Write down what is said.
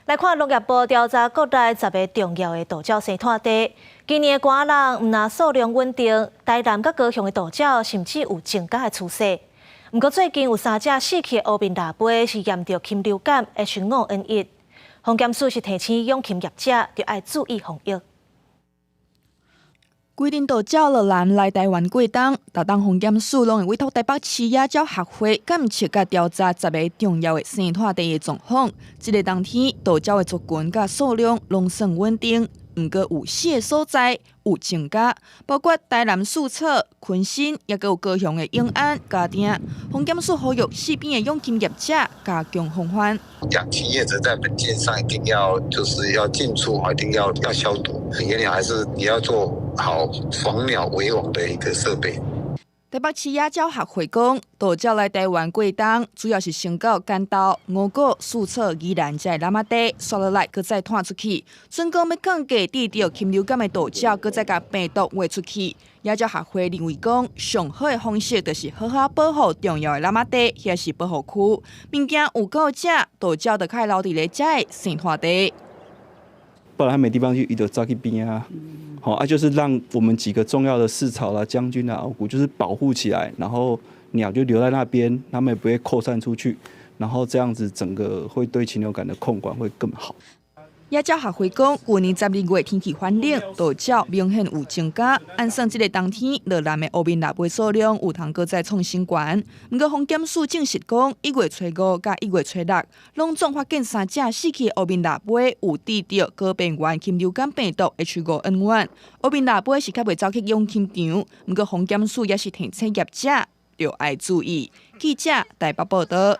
來看農業部調查國內10个重要的渡鳥生態地，今年的寒人毋但數量穩定，台南佮高雄的渡鳥甚至有增加的趨勢。毋過最近有三隻死去的烏面鷸鴟是驗著禽流感 H5N1，防檢署是提醒養禽業者著愛注意防疫。規年渡鳥落南來台灣過冬，逐冬防檢署攏會委託台北市野鳥學會監測佮調查10个重要的生態地的狀況。這个冬天，渡鳥的族群佮數量攏算穩定，毋過有四个所在有增加，包括台南四草、坤新，抑閣有高雄的永安、嘉定。防檢署呼籲四邊的養禽業者加強防範。養禽業者在門禁上一定要就是要進出，一定要消毒，野鳥還是你要做好防鳥圍網的一個設備。台北市野鳥學會講，渡鳥來台灣過冬，主要是先到關渡、五股、四草、宜蘭這个湳仔地，煞落來，閣再湠出去。準講欲降低得著禽流感的渡鳥，閣再共病毒餵出去。野鳥學會認為講，上好的方式就是好好保護重要的湳仔地，或是保護區。物件有夠食，渡鳥就較會留佇咧遮个生態地。不然它沒地方去，伊就走去邊啊。好啊，就是讓我們幾個重要的四草啦、將軍啦、五股，就是保護起來，然後鳥就留在那邊，它們也不會擴散出去，然後這樣子整個會對禽流感的控管會更好。野鳥學會講，舊年12月天氣反冷，渡鳥明顯有增加。按算這个冬天，落南的烏面鷸鴟數量有通閣再創新高。毋過防檢署證實講，1月初5佮1月初6，攏總發現三隻死去的烏面鷸鴟有得著高病原禽流感病毒 H5N1。烏面鷸鴟是較袂走去養禽場，毋過防檢署也是提醒業者著愛注意。記者台北報道。